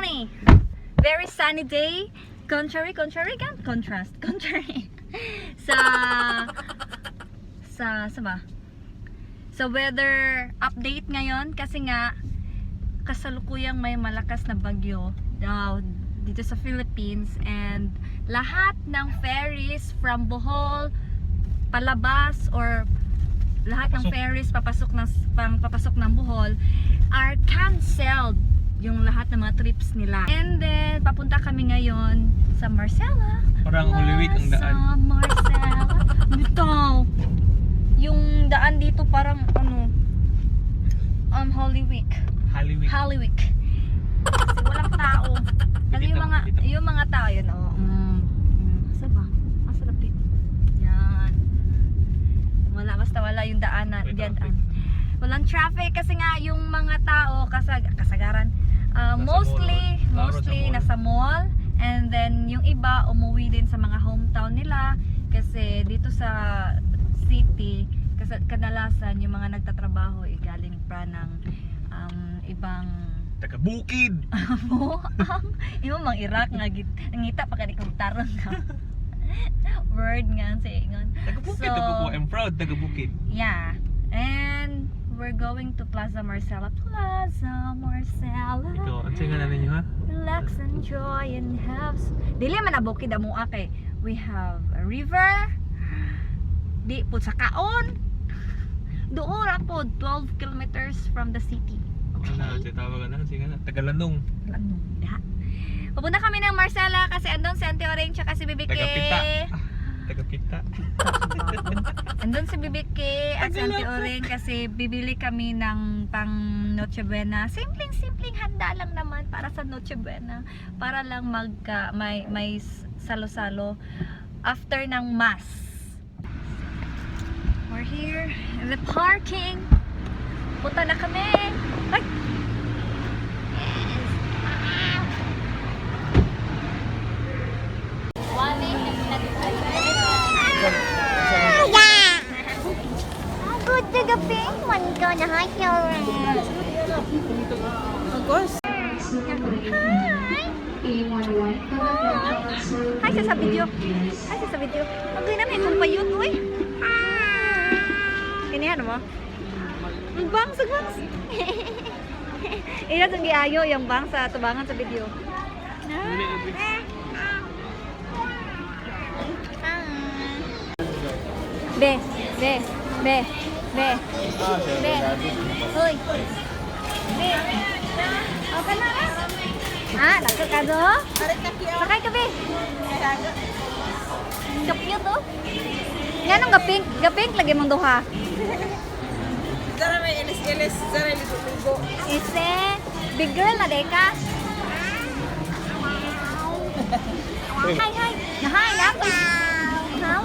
Sunny. Very sunny day. Contrary, contrary, gan? Contrast, contrary. Sa ba? Sa weather update ngayon kasi nga kasalukuyang may malakas na bagyo daw dito sa Philippines and lahat ng ferries from Bohol palabas or lahat ng Papasok. Ferries papasok ng Bohol are canceled yung lahat ng mga trips nila. And then papunta kami ngayon sa Marcela. Parang Holy Week ang daan. Sa Marcela. Dito. Yung daan dito parang ano, Holy Week. Holy Week. Holy Week. Kasi walang tao. Kasi yung Dito, mga dito. yung mga tao yun, oh. Asa ba? Asa lapit? Yan. Wala, basta wala yung daan na May diyan traffic. daan. Walang traffic kasi nga yung mga tao kasagaran, Nasa mostly mall. Laro sa mostly mall. nasa mall and then yung iba umuwi din sa mga hometown nila kasi dito sa city kasi kadalasan yung mga nagtatrabaho eh, galing pa ng ibang Taga Bukid. mo ang imo mang Iraq nga ngita pa kani kong tarong nga word nga sa ingon. Taga Bukid So, ako po. I'm proud taga Bukid. Yeah, and we're going to Plaza Marcela. Plaza Marcela. Ikaw, ang nga na ninyo ha? Relax, enjoy, and have dili man na bukid amo kay we have a river di po sa kaon doon ra po 12 kilometers from the city. Ano, okay. Tawag na, sige na. Tagalanong. Lanong da. Pupunta kami ng Marcela kasi andun si Auntie Oring tsaka si Bibi K. Tagapita. Tagapita. Andun si Bibi K at si Auntie Oring kasi bibili kami ng pang Noche Buena. Simpleng-simpleng handa lang naman para sa Noche Buena. Para lang magka, may salo-salo after ng mass. We're here in the parking. Punta na kami. Ay! Yes. Good to the pink one gonna hide your Hi! Hi sa video. Hi sa video. Ang gina may kong payut, uy. Kinihan mo? Ang bangs, ang bangs. Ila itong giayo yung bang sa tubangan sa video. Be, be, be, be, be. Hoy. Be. Okay na ra. Ah, nagkakado? Sakay ka, be. Kapyo to. Nga nung gapink, gapink lagi mong duha. Zara may ilis-ilis, Zara ligo-ligo. Ise, big girl na deka. Hi, hi. Hi, na. Hello.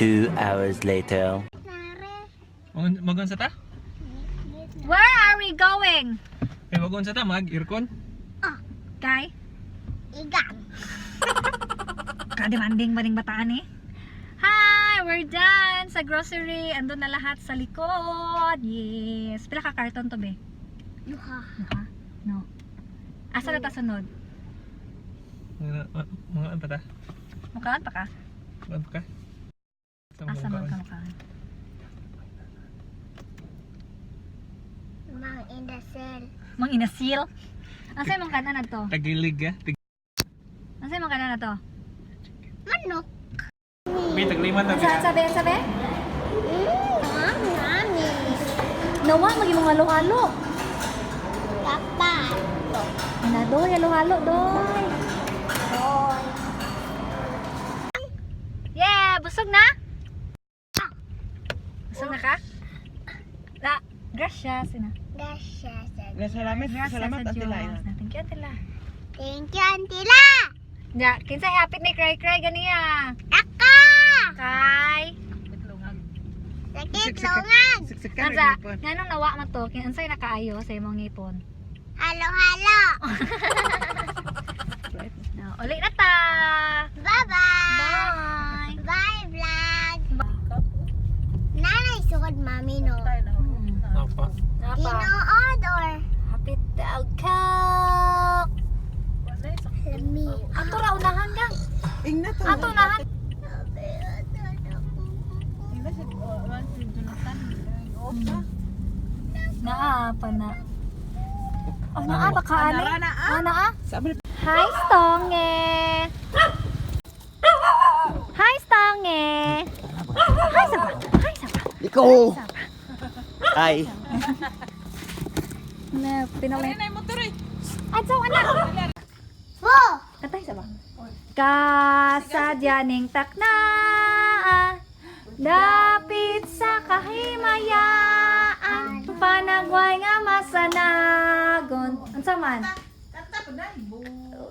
2 hours later. Magon sa ta? Where are we going? Eh, magon sa ta, mag aircon. Kay? Igan. Kademanding ba ning bataan eh? Hi! We're done sa grocery. Andun na lahat sa likod. Yes. Pila ka karton to, be? Duha. Duha? No. Asa na ta sunod? Mga ano pa ta? Mukhaan pa ka? Ano pa ka? Sa Asa man mga ka mukhaan? Mang Inasal. Mang Inasal. Asa imong kanan na to? Tagilig ah. Asa imong kanan na to? Manok. May taglima ta. Sa sabi, sabi? Mami, mami. Nawa magi mga halo-halo. Papa. Ana doy, halo-halo doy. Doy. Yeah, busog na? Busog na ka? Na, gracias ina. Gracias. Salamat, Gracias salamat sa Ate Lai. Diyos. Thank you, Ate La. Thank you, Auntie La. Ya, kinsay hapit ni Cry Cry ganiya. Ako! Kay. Sakit lungag. Siksik ka Ansa, rin po. nganong nawa man to, kin unsay nakaayo sa imong ngipon? Halo-halo. Na, uli na ta. Bye-bye. Bye. Bye, vlog. Nanay, sukod mami, no? Napa. Napa. Ginood or Hapit og coke. lami? Ato ra unahan gang. Ingna to. Ato unahan. Ingna siya. Oh, man, si Jonathan. Opa. Naa pa na. Oh, naa ba ka ani? Nara na ah. Ah, naa. Sabi Hi, Stonge! Hi, Stonge! Hi, Saba! Hi, Saba! Ikaw! Hi! Na, pinalay. na yung motor eh. Adsaw, anak! Bo! Katay, Saba. Kasadyaning takna, dapit sa kahimayaan, panagway nga masanagon. Unsa man? Kanta pa na.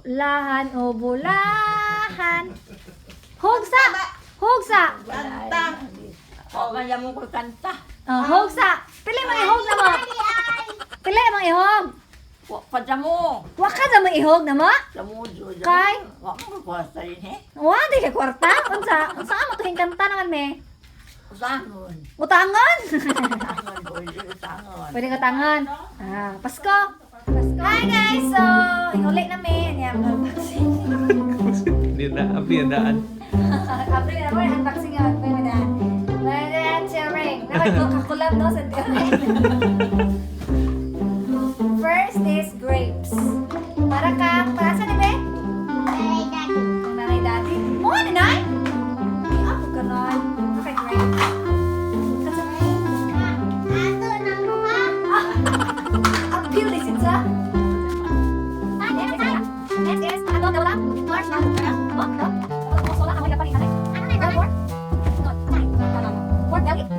Lahan o bulahan. Hugsa! Hugsa! Kanta. O, kaya mo ko kanta. Oh, hugsa! Pili mang ihog na mo! Pili mang ihog! Wa pa dyan mo. Wa ka na mang ihog na mo? Sa mo, dyan. Kay? Wa mo ko kwarta rin eh. Wa di ka kwarta? Unsa? Unsa mo tuhing kanta naman me? Usangon. Utangan! Usangon. Pwede usangon. Pwede ka tangan. Ah, Pasko! Pasko! Hi guys! So, hinguli na me. Niya, unboxing. Hindi na api daan. April na mo, unboxing yun. Pwede na. Pwede na, sharing. Nakakulab no sa First is grapes. Para ka, para sa dibe? Nanay, daddy. Kung nanay daddy. Mo, nanay? Ay, ako ka nun. Okay, grape. Kasi, Ato na mo ha. appeal is it, sa? Next is, ano, nawala? Marshmallow. Oh, no? Oh, sola, ako yung palit. Ano na Pork? No, no, no, no. Pork belly. The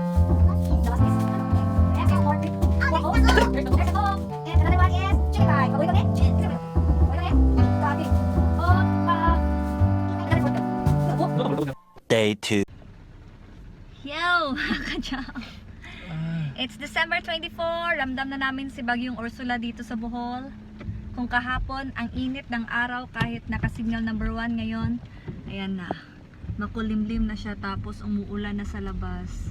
last is, ano, pork. Pork hog. There's a hog. And another one is chicken thigh. Paborito ni? Paborito ni? Dati. Oh, another pork belly. Day 2. Yo, kajaw. It's December 24. Ramdam na namin si Bagyong Ursula dito sa Bohol. Kung kahapon, ang init ng araw kahit naka-signal number 1 ngayon. Ayan na. Makulimlim na siya tapos umuulan na sa labas.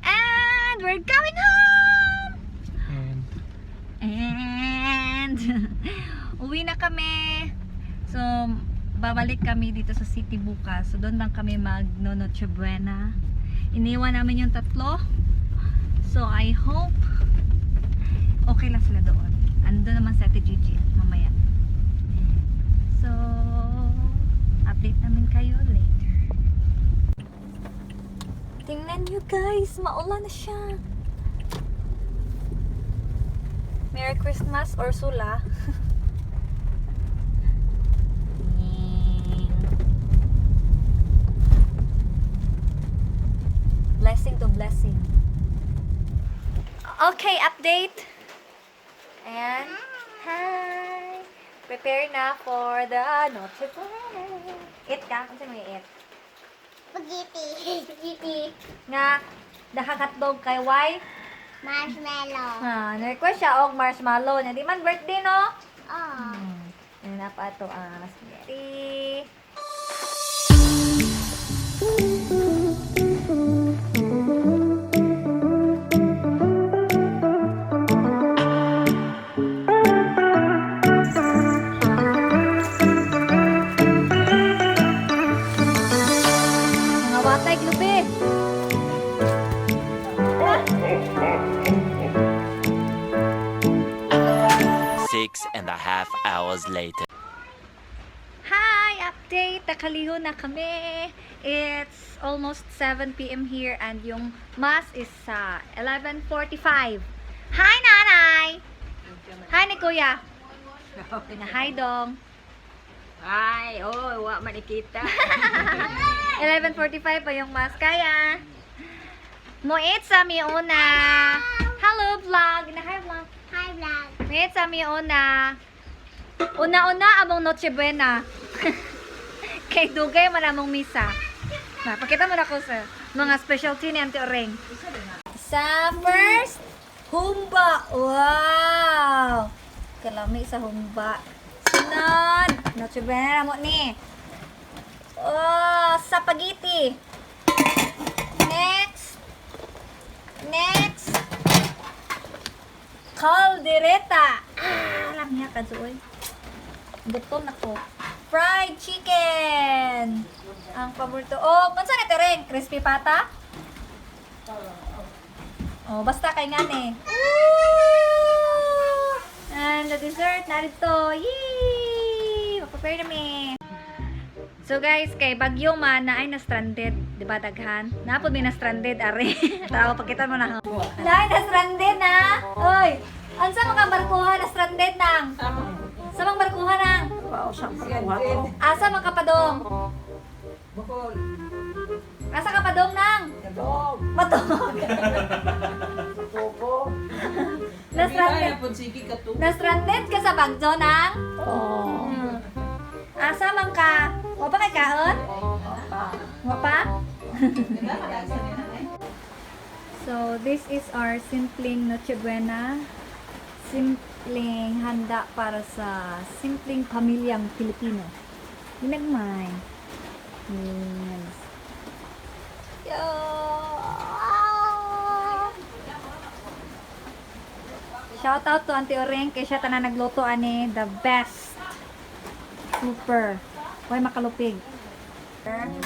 And we're going home! And And uwi na kami. So, babalik kami dito sa city bukas. So, doon lang kami mag no Noche Buena. Iniwan namin yung tatlo. So, I hope okay lang sila doon. Ando naman si Ate Gigi mamaya. So, update namin kayo later. Tingnan nyo guys, maulan na siya. Merry Christmas, Ursula. Blessing to blessing. Okay, update. And hi. Prepare na for the Noche Buena. Eat ka? Ano mo eat? Spaghetti. Spaghetti. Nga, nakakatdog kay Why? Marshmallow. Ah, na-request siya og marshmallow. Nya di man birthday no? Oh. Ano na pa ito ang spaghetti. Mga watay, glubi. 2.5 hours later. Hi! Update! Nakaliho na kami! It's almost 7 p.m. here and yung mass is sa 11:45. Hi, Nanay! Hi, ni Kuya! Na hi, Dong! Ay, oh, wa man ikita. 11:45 pa yung mass. Kaya, Moit sa mi una. Hello, vlog! Na hi, vlog! Hi, vlog. Moit sa mi una. Una-una among Noche Buena. Kay dugay man among misa. Na, pakita mo na ko sa mga specialty ni Auntie Oreng. Sa first, humba. Wow! Kalami sa humba. Sunod, Noche Buena na mo ni. Oh, sapagiti. Next. Next. Caldereta. Ah, alam niya kadzoy. Gutom na ko. Fried chicken. Ang paborito. Oh, unsa na tereng? Crispy pata? Oh, basta kay ngani. Ooh! And the dessert narito. Yay! Prepare na mi. So guys, kay bagyo man na ay na-stranded, 'di ba daghan? Napod may na-stranded ari. Tao pakita mo na. Na ay na-stranded na. Oy, unsa mga barkuha na stranded nang? Sa mga barkuha nang? Asa mga kapadong? Bukol. Asa kapadong nang? Matog. Na-stranded. Na-stranded ka sa bagyo nang? Oo. Asa man ka? Wa pa kay kaon? Wa pa? So, this is our simpleng Noche Buena. Simpleng handa para sa simpleng pamilyang Pilipino. Ginagmay. Yes. Yo! Shout out to Auntie Oreng kay siya tanan nagluto ani the best. Super. Way makalupig. Amen.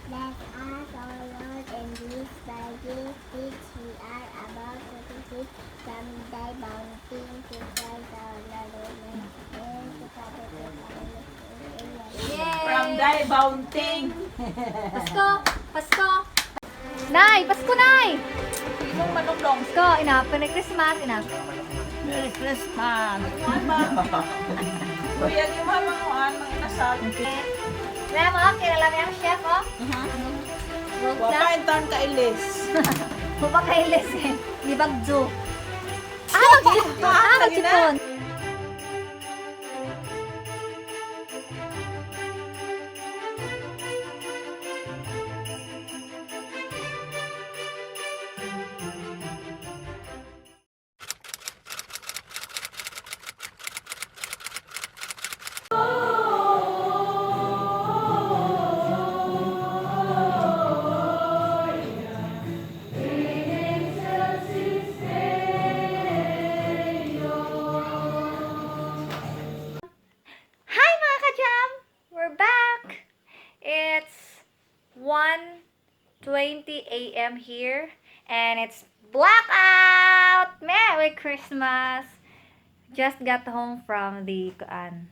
Bless us, O Lord, and these thy gifts which we are about to receive from thy bounty through Christ our Lord. Amen. And to Father, to Son, and Amen. Yay! From thy bounty. Pasko! Pasko! Nay! Pasko, Nay! Imong manugdong. Pasko, ina. Merry Christmas, ina. Merry Christmas. Kuya, di mo manguan, mga inasal. Alam mo, kilala mo yung chef, oh. World Wa class. pa intan ka ilis. Huwag kailis eh. Di bagyo. Ah, ah, magsipon. Hi mga ka-jam! We're back! It's 1:20 a.m. here and it's blackout! Merry Christmas! Just got home from the kuan,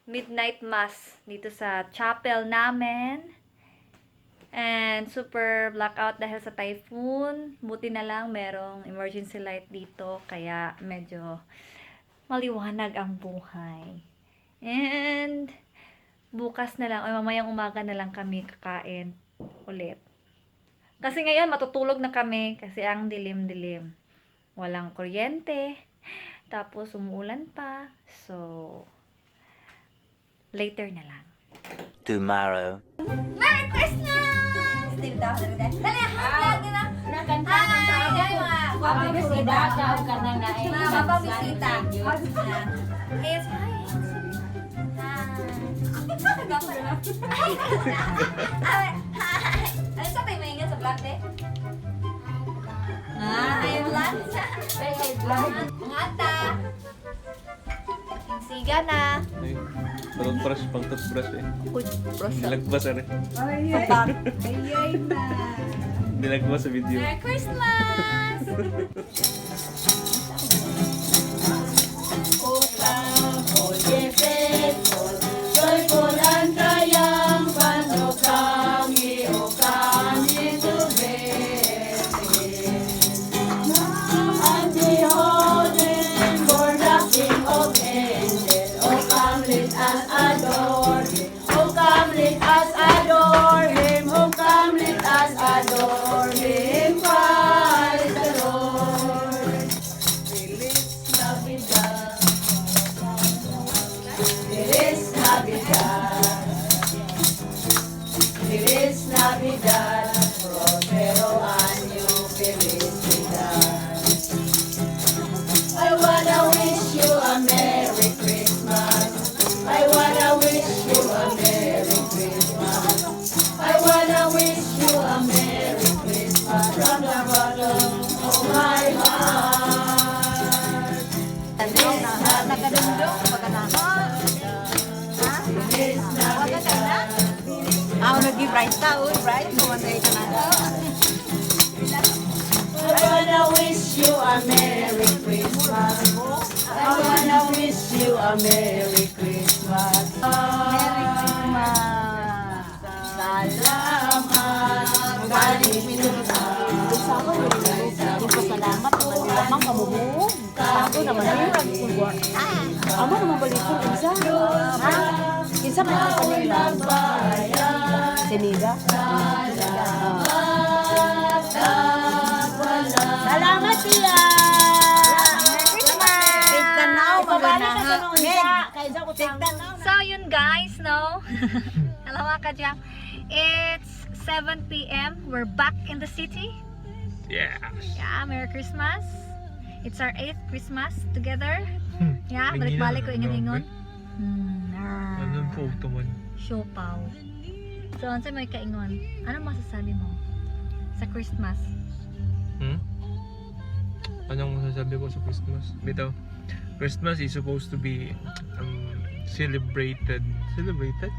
midnight mass dito sa chapel namin. And super blackout dahil sa typhoon. Buti na lang merong emergency light dito kaya medyo maliwanag ang buhay. And bukas na lang, o mamayang umaga na lang kami kakain ulit. Kasi ngayon matutulog na kami kasi ang dilim-dilim. Walang kuryente. Tapos umuulan pa. So, later na lang. Tomorrow. Merry Christmas! Dali, dali, dali. Dali, hi, na. Hi! Dali, mga gwapong bisita. Mga gwapong bisita. Yes, hi. Hi. Hi. Hi. Ano sa tayo maingay sa vlog, te? Ah, hi, vlog. Hi, vlog. Mga ata. Siga na. Ay, pang brush, pang toothbrush eh. Nilagpas eh. Nilagpas sa video. Merry Christmas! Navidad, Prospero año, felicidad. I wanna wish you a Merry Christmas. I wanna wish you a Merry Christmas. I wanna wish you a Merry Christmas from the bottom of my heart. Nakadungdong, pagkanahan. Ha? Wala ka na? Ako nag-bright ta, uy, bright. Kumantay ka na. I wanna wish you a Merry Christmas. I wanna wish you a Merry Christmas. Merry Christmas. Salamat. Pasalamat naman nila, mang kamumo. Ako naman yun. Amo naman balikon unsa? Ha? Kinsa man ang kanila? Siniga? Salamat tiya. Tigtanaw maganaha. Tigtanaw. So, yun guys, no? Hello mga ka-jam. It's 7 p.m. We're back in the city. Yes. Yeah, Merry Christmas. It's our 8th Christmas together. Yeah, balik-balik ko ingon-ingon. Anong photo man? Siopaw. So, unsa may kaingon? Ano masasabi mo sa Christmas? Hmm? Anong masasabi ko sa Christmas? Bitaw, Christmas is supposed to be celebrated. Celebrated?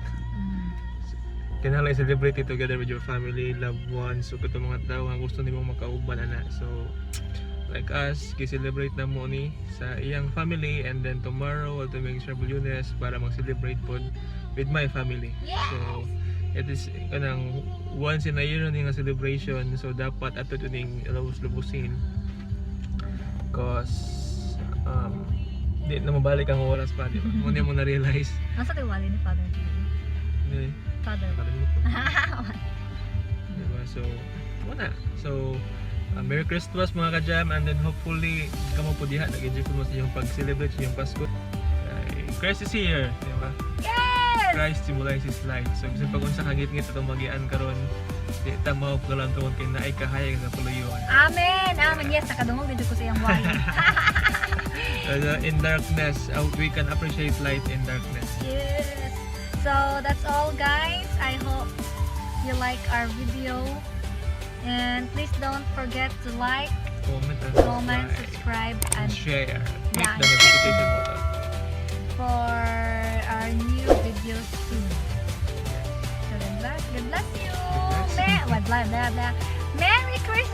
Kinahanglan celebrate it together with your family, loved ones, so katong mga tao nga gusto nimo makauban ana. So like us, gi-celebrate na mo ni sa iyang family and then tomorrow we'll make sure Lunes para mag-celebrate pod with my family. So it is kanang once in a year ni nga celebration, so dapat ato ning lubos-lubusin cause di na mabalik ang oras pa, di ba? Muna mo na-realize. Nasa tiwali ni Father today? Di, Father. nakalimot ko. Diba? So, wala. So, Merry Christmas mga ka-jam and then hopefully kamo po diha nag-enjoy po mo sa inyong pag-celebrate sa inyong Pasko. Ay, Christ is here, di ba? Yes! Christ symbolizes light. So, bisan pag unsa kangit-ngit atong magian karon, di ta mao kalang tungod kay naay kahayag sa puluyon. Amen! Amen! Yes, nakadungog dito ko sa iyang wine. In darkness, we can appreciate light in darkness. Yes. So that's all guys. I hope you like our video. And please don't forget to like, Comment and comment, subscribe, subscribe, and and share. Click Yeah. the notification button. For our new videos soon. So God bless you. God bless. Blah, blah, blah, blah. Merry Christmas!